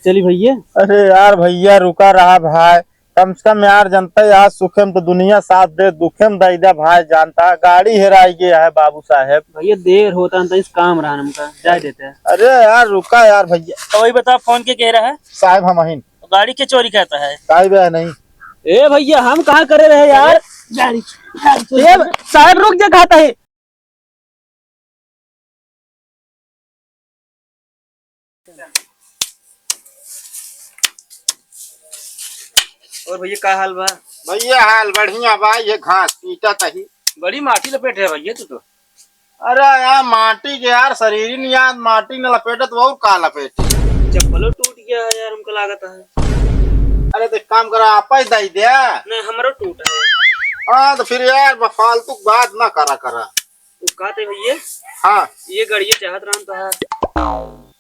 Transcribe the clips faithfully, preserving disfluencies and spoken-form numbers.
चली भइया। अरे यार भइया, रुका रहा भाई, कम से कम यार, जनता यार, सुखे में तो दुनिया साथ दे, दुखे में दइ दे भाई, जानता है, गाड़ी हेराइ गया है बाबू साहेब। भइया, देर होता है, तो इस काम रहा हमका, जाए देते हैं। अरे यार, रुका यार भइया। तो वही बता, फोन के कह रहा है? साहेब, हम अहिन। गाड़ी के चोरी कहता है? साहेब, है नहीं। ए भइया, हम कहाँ करे रहे यार? गाड़ी, गाड़ी चोरी ए साहेब, रुक जा, कहता है। और भइया, का हाल बा? भइया, हाल बढ़िया बा, ये घास पीटत ही। बड़ी माटी लपेटे है भइया तू तो। अरे यार, माटी के यार, शरीर ही नहीं यार, माटी न लपेटे तो और का लपेटे? चप्पलो टूट गया है यार, हमको लागत है। अरे तो एक काम करा, आप ही दई दे। नहीं, हमरो टूट है। हाँ, तो फिर यार, ब-, फालतू बात ना करा करा। वो कहते भइया, हाँ। ये गड़िया चाहत रहन तो है।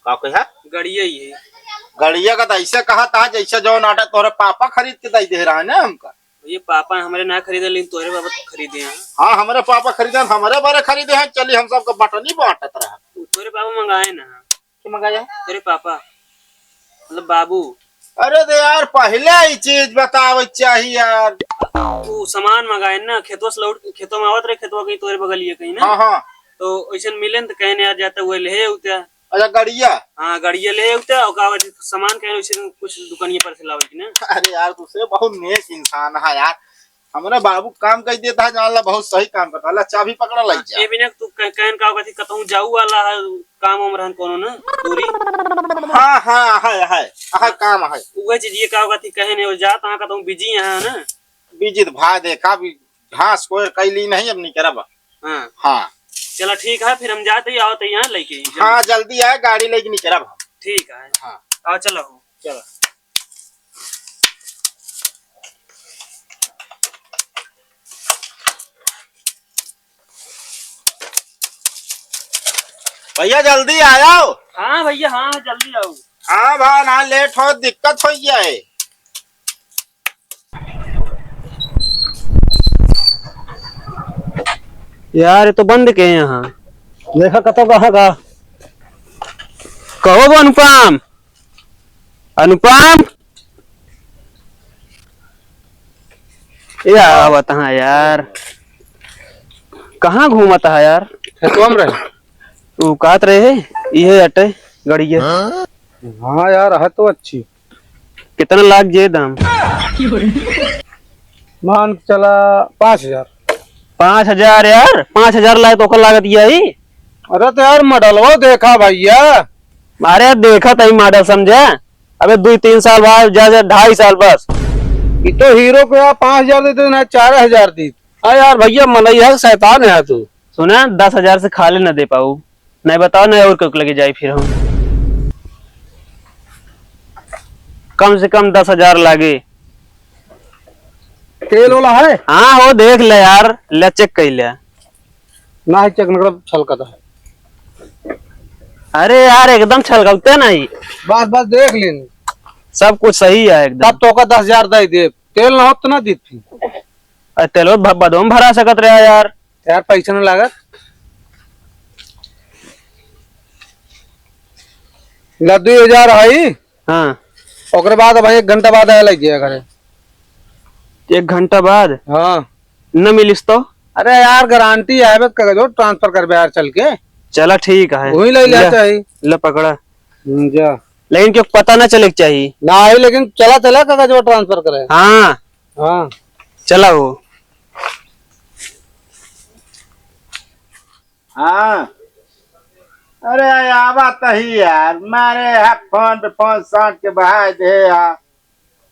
का कहे? गड़िया ही है। गड़िया का तो ऐसे कहा था, जैसे जौन आटा तोहरे पापा खरीद के दे दे रहा है ना हमका। ये पापा हमरे ना खरीदे, लेकिन तोहरे बाबा तो खरीदे हैं। हाँ, हमरे पापा खरीदे हैं, हमरे बारे खरीदे हैं। चली, हम सबका बटनी बांटत रहा। वो तोहरे पापा मंगाए ना। के मंगाया? तोहरे पापा, मतलब बाबू। अरे तो यार, पहले ही चीज बतावे चाहिए यार। वो सामान मंगाए ना, खेतवा से लौट, खेतवा में आवत रहे, खेतवा कहीं तोहरे बगलिए कहीं ना। हाँ, हाँ। तो वैसे मिले न तो कहने यार, जाता हुआ ले उते। अच्छा, गड़िया? हाँ, गड़िया ले उते, और का कहती, सामान कहने वैसे कुछ दुकानिया पर से लावे की ना। अरे यार, तू से बहुत नेक इंसान है यार। हमरे बाबू काम कर देता है, जान ला, बहुत सही काम करता है। ला, चाबी पकड़ा, लग जा। ये भी ना, तू कह-, कहन का कहती, कतहूँ जाऊ वाला है, काम वाम रहन कोनो ना, दूरी। हाँ, हाँ, है, है, है, काम है। उहे चीज ये का कहती, कहे नहीं, वो जात, हाँ, कतहूँ बिजी यहाँ ना। बिजी तो भाई, देखा, अभी घास कोयर कैली नहीं, अब निकरब। हाँ। हाँ। चला, ठीक है, फिर हम जाते ही, आवत ही यहाँ लेके ही, जल्दी। हाँ, जल्दी आए, गाड़ी लेके निकरब हम। ठीक है। हाँ। आओ, चलो। चलो। भइया, जल्दी आयो। हाँ भइया, हाँ, जल्दी आओ। हाँ भा, ना लेट हो, दिक्कत होइ जाए। यार, ये तो बंद के यहाँ। देखा, कतो कहाँ का? कहो वो अनुपम, अनुपम, ये आवत हाँ यार, कहाँ घूमत है यार? खेतवा में रहे। तू कहत रहे, इहे अटे गड़िया। हाँ यार, है तो अच्छी। कितना लाग जे दाम? मान के चला पाँच हजार। पाँच हजार यार, पाँच हजार लाए तो ओकर लागत यही। अरे तो यार, मॉडलवा देखा भइया। अरे देखा तई मॉडल समझा, अबे दुई तीन साल बाद, जा जा ढाई साल बस। ये तो हीरो को यार पाँच हजार देते ना, चार हजार दी। हाँ यार भइया, मनई है, शैतान है तू। सुना, दस हजार से खाली न दे पाऊ, नहीं बताओ, नहीं और कोई लगे जाए फिर हम। कम से कम दस हजार लागे। तेल वाला है? हाँ, वो देख ले यार, ले चेक कर ले। ना ही चेक, मतलब छलकता है। अरे यार, एकदम छलकते नहीं। बस, बस देख लेन। सब कुछ सही है एकदम। तब तो का दस हजार दे दे, तेल ना हो तो ना दीत फिर। अरे तेल भ-, बदोम भरा सकत रहा यार। यार, पैसा ना लागत। ला, दुई हजार है। हाँ। ओकरे बाद अब एक घंटा बाद आया लग जाए घरे। एक घंटा बाद? हाँ। न मिलिस तो? अरे यार, गारंटी है, बस कागजो ट्रांसफर करबे यार चल के। चला ठीक है। वही ले लिया ले, चाही। ले पकड़ा। हम्म, जा। लेकिन क्यों पता ना चले के चाहिए। ना आई, लेकिन चला, चला कागजो ट्रांसफर करे। हाँ। हाँ। चला हो। हाँ। अरे, आवा तही यार, मारे हा फोन पे फोन साट के बहाय दे हा।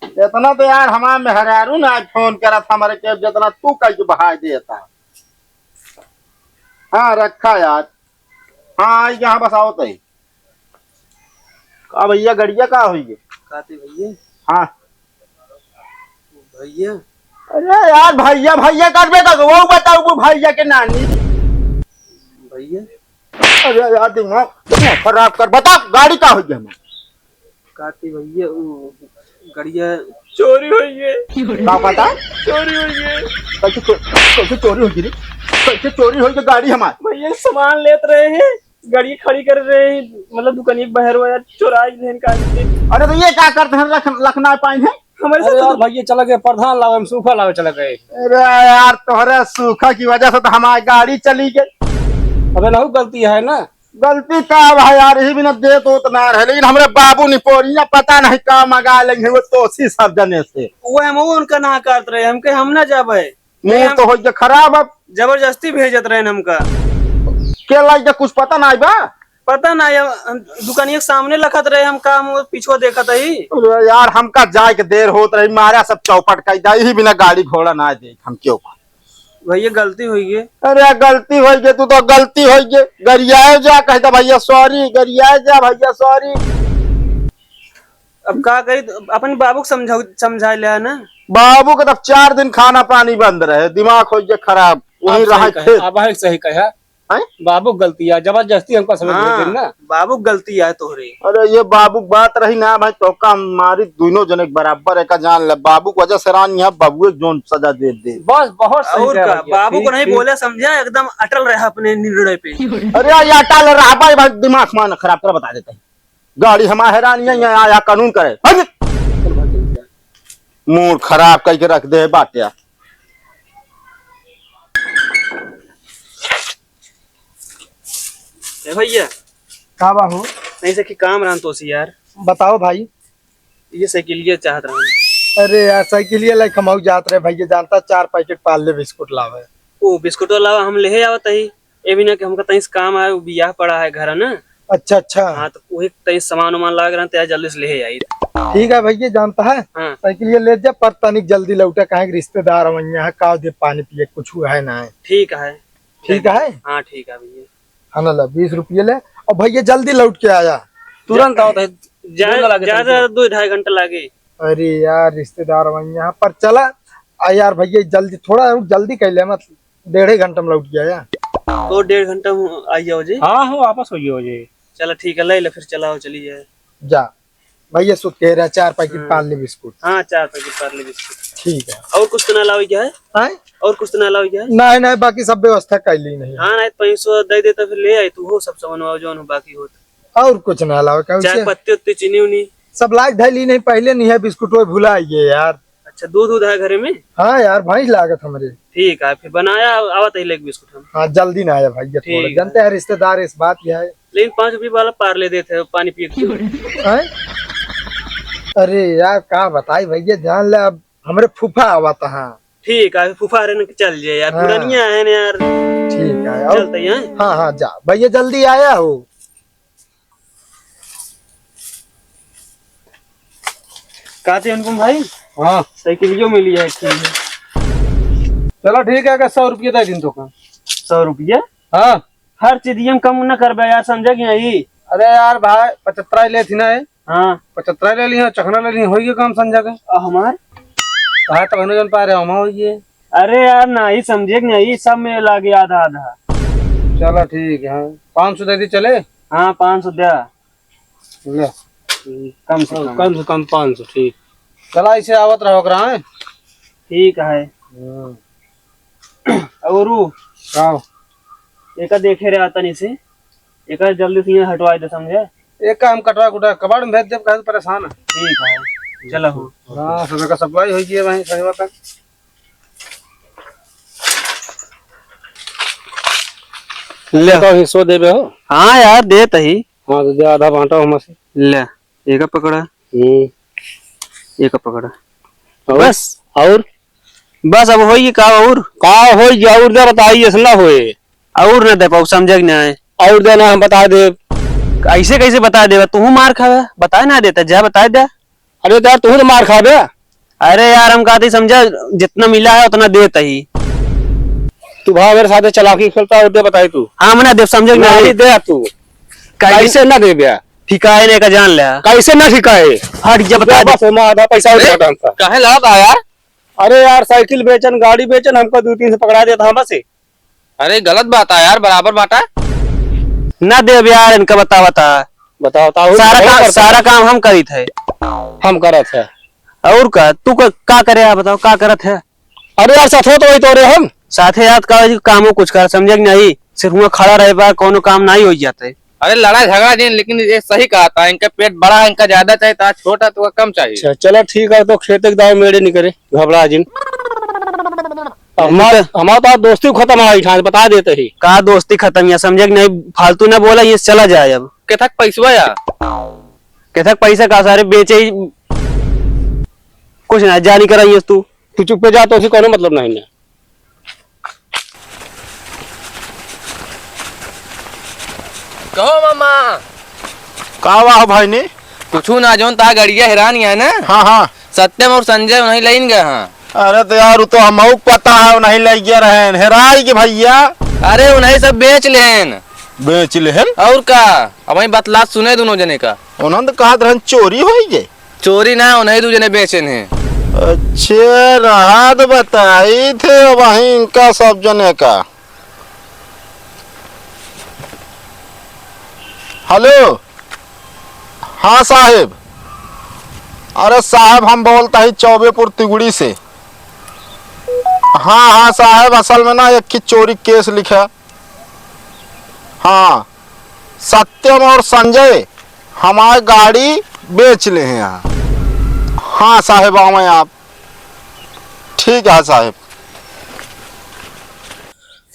इतना तो यार हमार मेहरारू ना आज फोन करत हमरे के, जितना तू कह के बहाय देता। हाँ, रखा यार। हाँ, आई यहाँ बस आवत ही। का भइया, गड़िया का होइगे? काती भइया? हाँ। भइया? अरे यार, भइया, भइया करबे का, वो बताऊ, वो भइया के नानी। भइया? अरे यार, दिमाग, दिमाग खराब कर, बता, गाड़ी का होइगे हमार? काती भइया, वो गड़िया चोरी होइगे। का पता? चोरी होइगे। कैसे चो-, कैसे चोरी होइगे रे? कैसे चोरी होइगे गाड़ी हमार? भइया, सामान लेत रहे हैं। गाड़ी खड़ी कर रहे हैं, मतलब दुकान एक बाहर हुआ यार, चोराई लेन का। अरे तो ये का करते हैं, लख-, लखना पाइन है? हमारे साथ अरे यार तो भैया चला गए, प्रधान लावे, हम सूखा लावे चला गए। अरे यार, तोहरे सूखा की वजह से तो हमारी गाड़ी चली गई। अबे लहू गलती है ना। गलती का भाई यार, यही बिना देत होत ना रहे, लेकिन हमरे बाबू निपोरिया पता नहीं का मंगा लेंगे, वो तो उसी सब जने से। वो हम वो उनका ना करत रहे, हमके हम ना जाबे। मुंह नहीं, तो हम होइगे खराब अब। जबरदस्ती भेजत रहे हमका। के लाइगे कुछ पता नहीं बा? पता नहीं, हम दुकानिया के सामने लखत रहे, हम काम वो पीछुआ देखत ही। अरे यार, हमका जाए के देर होत रही, मारा सब चौपट कई दा, यही बिना गाड़ी घोड़ा ना देख हम क्यों का। भैया गलती हुई है। अरे गलती होइगे, तू तो गलती होइगे, गरियाए जा, कहता भैया सॉरी, गरियाए जा भैया सॉरी। अब का करी, अपन बाबू के समझाऊ, समझा लिया ना। बाबू के तब चार दिन खाना पानी बंद रहे, दिमाग होइगे खराब, वहीं आप सही रहे कहे, खेत। आप सही कहे। हैं? बाबू गलती है, जबरदस्ती हमका समझ हाँ, भेज देन ना। बाबू गलती है तोहरे। अरे ये बाबू बात रही ना भाई, तो का मारी दोनों जने के बराबर है का जान ले। बाबू की वजह से रानी है, बाबू एक जोन सजा दे दे। बस बहुत सही और कहा का, भैया, बाबू को ठीक, नहीं ठीक। बोले समझा, एकदम अटल रहा अपने निर्णय पे। अरे यार, ये अटल रहा भाई, भाई दिमाग मान खराब कर बता देते हैं। गाड़ी हमार हैरान है, यहाँ आया कानून करे। हट! मूड खराब करके रख दे बाटे। ए भैया, का बा हो? नहीं से कि काम रहन तो सी यार। बताओ भाई। ये साइकिलिया चाहत रहन। अरे यार, साइकिलिया लाइक हम जात रहे भैया, जानता चार पैकेट पार्ले बिस्कुट लावे। ओ, बिस्कुट लावा, हम लेहे आवत ही। ए भी ना कि हमका तईस काम है, वो बियाह पड़ा है घर ना। अच्छा, अच्छा। हाँ, तो वही तईस सामान वामान लाग रहा, तो यार जल्दी से लेहे आई। ठीक है भैया, जानता है, हाँ। साइकिलिया ले जा, पर तनिक जल्दी लौटा, काहे कि रिश्तेदार हमारे यहाँ, का दे पानी पिए, कुछ है ना है। ठीक है। ठीक है? हाँ, ठीक है भैया। हाँ ना, ला, बीस रुपये ले, और भैया जल्दी लौट के आया। तुरंत आओ, तो जा-, दो लगे ज्यादा तुमको। दो ढाई घंटा लागे। अरे यार, रिश्तेदार वहीं यहाँ पर चला। आ यार भैया, जल्दी थोड़ा, जल्दी कर ले, मत डेढ़े घंटा में लौट के आया। तो डेढ़ घंटा में आई जाओ जी। हाँ, हाँ, वापस हो जाओ जी। चला ठीक है, ले ले फिर, चलाओ, चली जाए। जा। भैया सुत के रहा, चार पैकेट हाँ। पार्ले बिस्कुट। हाँ, चार पैकेट पार्ले बिस्कुट। ठीक है। और कुछ तो ना लावे क्या है? हैं? और कुछ तो ना लावे क्या है? नहीं, नहीं, बाकी सब व्यवस्था कर ली नहीं। हाँ, नहीं, पाँच सौ दे देता, फिर ले आए तू हो सब सामान, जौन हो बाकी होत। और कुछ ना लावे, क्या चाय उसे? पत्ती उत्ती, चीनी उनी? सब लाग धैली नहीं, पहले नहीं है बिस्कुट, वो भुला आइए यार। अच्छा, दूध उध है घरे में? हाँ यार, भैंस लागत हमरे। ठीक है, फिर बनाया, आवत ही लेके बिस्कुट हम। हाँ, जल्दी ना आया भाई, ये थोड़ा ठीक है। जानते हैं रिश्तेदार, इस बात यह है। लेकिन पाँच रुपये वाला पार्ले देते हैं, पानी पिए के। हैं? अरे यार, का बताई भैया, जान ले, अब हमरे फूफा आवत हैं। ठीक है, फूफा रे न चल जाए यार, हाँ। पुरानिया है ना यार। ठीक है, और चलते हैं। हाँ, हाँ, जा भैया, जल्दी आया हो। कहते अनुपम भाई, हाँ। साइकिलियो मिली है, ठीक है। चलो ठीक है, का सौ रुपये दे दिन तो का। सौ रुपये? हाँ। हर चीज हम कम न करबे यार, समझे कि नहीं? अरे यार भाई, पचहत्तर ले थी ना है? हाँ। पचहत्तर ले ली, चखना ले ली, होइए काम संजय के। आ, हमार? हाँ, तो कहने जन पा रहे, हम होइए। अरे यार, नहीं समझे कि नहीं, सब में लागे आधा आधा। चलो ठीक है, पाँच सौ दे दी, चले? हाँ, पाँच सौ दे। ले। कम से कम। कम से कम पाँच सौ, ठीक। चला, इसे आवत रहो, करा है। ठीक है। हम्म। और ऊ? का? एका देखे रहे आता नहीं से। एका जल्दी से यहाँ हटवा दे, समझे? एक काम कटवा कुटा कबाड़ में भेज देब, काहे परेशान है? ठीक है, चला हो। हाँ, सुबह का सप्लाई हो गई है भाई, सही बात है। ले। तो हिस्सो देबे हो? हाँ यार, देत ही। हाँ, तो दे, आधा बांटा हमसे। ले, एका पकड़ा। हम्म। एका पकड़ा। और? बस। और? बस, अब होई का और? का होई, और दे बताई, ऐसा ना होए। और ना दे पाऊ, समझे कि नहीं? और दे ना, हम बता दे। ऐसे कैसे बता देबा? तू मार खावे, बताए ना देता, जा बताए दे। अरे यार, तू तो मार खाबे। अरे यार, हम कहते समझा, जितना मिला है उतना देता ही। तू भाव मेरे साथ चालाकी खेलता है, और दे बताई तू। हाँ, हम ना देब, समझे कि नहीं? नहीं दे तू। कैसे? कैसे ना देबे? ठिकाए नहीं का जान ले। कैसे ना ठिकाए? हट जा, बता दे। बस, हम आधा पैसा उठा ए, डालता। काहे लात आ यार? अरे यार, साइकिल बेचन, गाड़ी बेचन, हमको दो तीन से पकड़ा देता, हाँ, बस। अरे गलत बात है यार, बराबर बाटा। ना देब यार, इनका बता, बता। बताओ, बताओ, सारा बताओ, काम, बताओ। सारा काम हम करीत है। हम करत है। और का? तू का, का करे है, बताओ, का करत है? अरे यार, साथ हो तो वही तो रहे हम। साथे याद का, कामो कुछ कर, समझे कि नहीं? सिर्फ हुआं खड़ा रहे बा, कौनो काम नाहीं होइ जात है। अरे लड़ा झगड़ा जिन, लेकिन ये सही कहा था, इनका पेट बड़ा है, इनका ज्यादा चाहिए था, छोटा तो कम चाहिए। अच्छा, चला ठीक है, तो खेत एक दाव मेड़े नहीं करे, घबरा जिन। हमार, हमार तो आज दोस्ती खतम है, इठान बता देते ही। का दोस्ती खतम या समझे कि नहीं, फालतू ना बोला, ये चला जाए अब। केथक पैसवा या? केथक पैसा का सारे बेचे ही, कुछ ना जानी करा ये तू। तू चुप्पे जा, तो उसी कोनो मतलब नहीं ना। कहो मामा। का हुआ हो भाई ने? कुछु ना, जौन ता गड़िया हेरान गया है ना? हाँ, हाँ। सत्यम और संजय उन्हीं लाइन गए हैं। अरे तो यार, वो तो हमहू के पता है, उन्हीं लाइन गए रहेन, हेराई के भैया। अरे उन्हीं सब बेच लेन। बेच लेन? और का, अब वही बतलात सुने दोनों जने का। उन्होंने तो कहा रहन चोरी होई गए। चोरी ना, उन्हीं दू जने बेचेन हैं। अच्छे, रहा तो बताई थे वहीं इनका सब जने का। हेलो, हाँ साहेब। अरे साहेब, हम बोलता ही चौबेपुर तिगुड़ी से। हाँ, हाँ साहेब, असल में ना एक की चोरी केस लिखा। हाँ, सत्यम और संजय हमार गाड़ी बेच लेहे हैं। हाँ साहेब, आवे आप। ठीक है साहेब।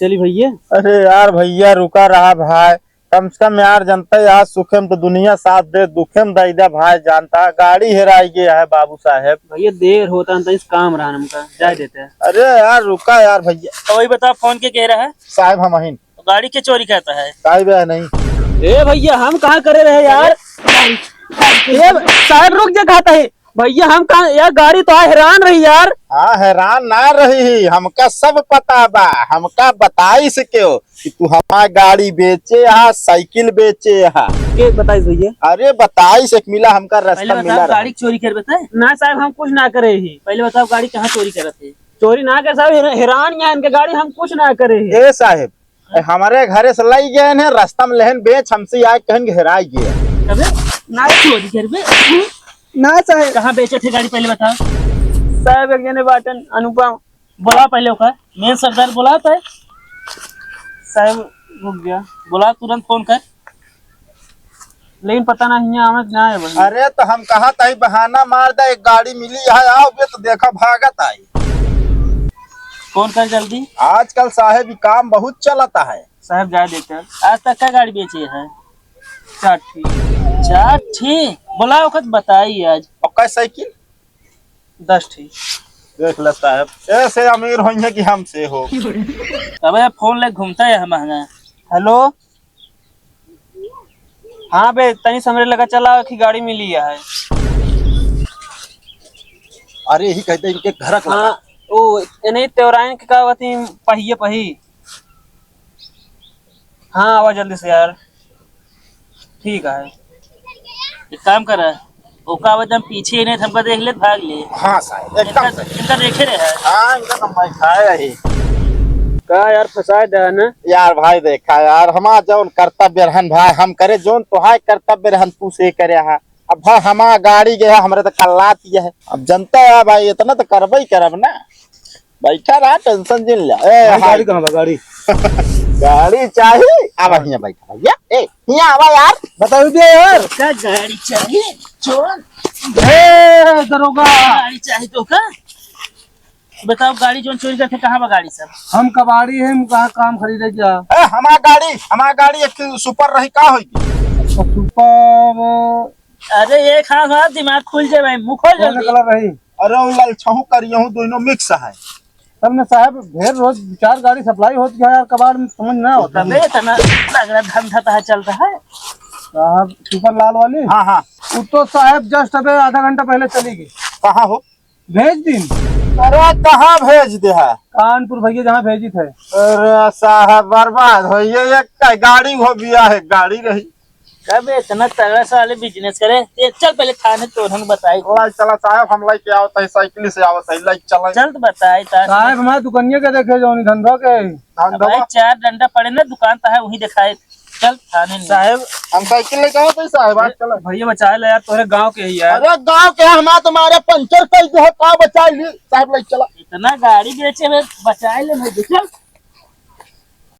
चली भैया। अरे यार भैया, रुका रहा भाई, कम से कम यार, जनता यार, सुखे में तो दुनिया साथ दे, दुखे में दई दे भाई, जानता गाड़ी हेराई गया है बाबू साहेब। भैया देर होता है, तो इस काम रहा हमका, जाए देते हैं। अरे यार रुका यार भैया। तो वही बताओ, फोन के कह रहा है? साहेब हम अहिन। तो गाड़ी के चोरी करता है? काई बे नहीं। ए भैया, हम कहाँ करे रहे यार? ए साहेब, रुक जा, कहता है भैया, हम कहाँ यार, गाड़ी तो आ हैरान रही यार। हाँ, हैरान ना रही ही, हमका सब पता बा। हमका बताई से क्यों कि तू हमार गाड़ी बेचे हा, साइकिल बेचे हा। के बताई भैया? अरे बताई से मिला, हमका रास्ता पहले बताओ, मिला रहा। गाड़ी चोरी कर बताए? ना साहेब, हम कुछ ना करे ही। पहले बताओ, गाड़ी कहाँ चोरी करत है? चोरी ना करे साहेब, हैरा-, हैरान यहाँ इनके गाड़ी, हम कुछ ना करे ही। ए साहेब, ए, हमरे घरे से लाई गए हैं, रास्ता में लेहन बेच, हमसे आए कहन के हेराई गया। अबे, ना चोरी करबे। ना साहेब। कहाँ बेचे थे गाड़ी, पहले बताओ। साहेब, एक जने बाटन, अनुपम। बोला पहले ओकर, मेन सरदार बोला तो है। साहेब, रुक गया। बोला, तुरंत फोन कर। लेकिन पता ना हियाँ आवे कि ना आवे भाई। अरे तो हम कहा ताई बहाना मार दे, एक गाड़ी मिली है, आओ बे तो देखा भागत आई। फोन कर जल्दी। आजकल साहेब ई काम बहुत चलता है। साहेब जा देते हैं। आज तक का गाड़ी बेची है? चार ठी। चार ठी? बोला ओकर बताई आज। और कै साइकिल? दस ठी। देख ले साहेब, ऐसे अमीर होइहैं कि हमसे हो। अबे फोन ले घूमता है महंगा। हेलो, हाँ बे, तनी समरे लगा चला कि गाड़ी मिली है। अरे यही कहते इनके घर का। हाँ, ओ, ए नहीं, तेवराइन के का बती, पहिए पही। हाँ, आवा जल्दी से यार। ठीक है। एक काम कर, ओका आवाज हम पीछे ही नहीं, हमका देख ले, भाग ले। हाँ साहब, एकदम इनका, सही। इनका देखे रहे है। हाँ, इनका तो मैं खाए रही। का यार, फंसाए दे है ना? यार भाई, देखा यार, हमार जौन कर्तव्य रहन भाई, हम करे जौन तोहार कर्तव्य रहन, तू से करे हा। अब भाई, हमार गाड़ी गया, हमरे तो कल्लात ये है। अब जनता है भाई, इतना तो करबे ही करब ना। बैठा रहा, टेंशन जिन ले। ए, भाई, हाय। गाड़ी कहाँ बा, गाड़ी? गाड़ी चाही? आवा हियाँ बैठा भैया। ए, हियाँ आवा यार। बताओ दे यार। का गाड़ी चाही? चोर। ए, दरोगा। गाड़ी चाही तो का? बताओ, गाड़ी जौन चोरी करते, कहाँ बा गाड़ी सब? हम कबाड़ी है, हम कहाँ काम खरीदे क्या? ए, हमार गाड़ी, हमार गाड़ी एक सुपर रही, का होई? सुपर। अरे, एक हाथ, हाथ दिमाग खुल जाए भाई, मुंह खोल कौन जल्दी। कलर रही? अरे, वो लाल छहू करिया हूँ, दोनों मिक्स है। तब न साहब, ढेर रोज चार गाड़ी सप्लाई होत है यार, कबाड़ में समझ ना होता। तबे इतना तगड़ा धंधा तहा चलता है। साहब, सुपर लाल वाली? हाँ, हाँ। वो तो साहब just अबे आधा घंटा पहले चली गई। कहाँ हो? भेज दिन। अरे, कहाँ भेज दे है? कानपुर भैया, जहाँ भेजी थे। अरे साहब, बर्बाद हो ये, एक गाड़ी हो बिया है, गाड़ी रही। कब इतना तगड़ा साले बिजनेस करे? ए, चल पहले थाने तोरन बताई। लाई चला साहब, हम लाई के आवत है, साइकिल से आवत है, लाई चला। चल तो बताई ता। साहब, हमारे दुकनिया के देखे जौनी धंधा के। धंधा भाई, बा। चार डंडा पड़े ना, दुकान तो है, वहीं दिखाए। चल थाने में। साहब, हम साइकिल लेके आवत है साहब, आज चला। भैया बचा ले यार, तोरे गांव के ही यार। अरे गांव के, हमारे तुम्हारे पंचर कर दे है, का बचा ली? साहब लाई चला। इतना गाड़ी बेचे में बचा ले भाई, चल।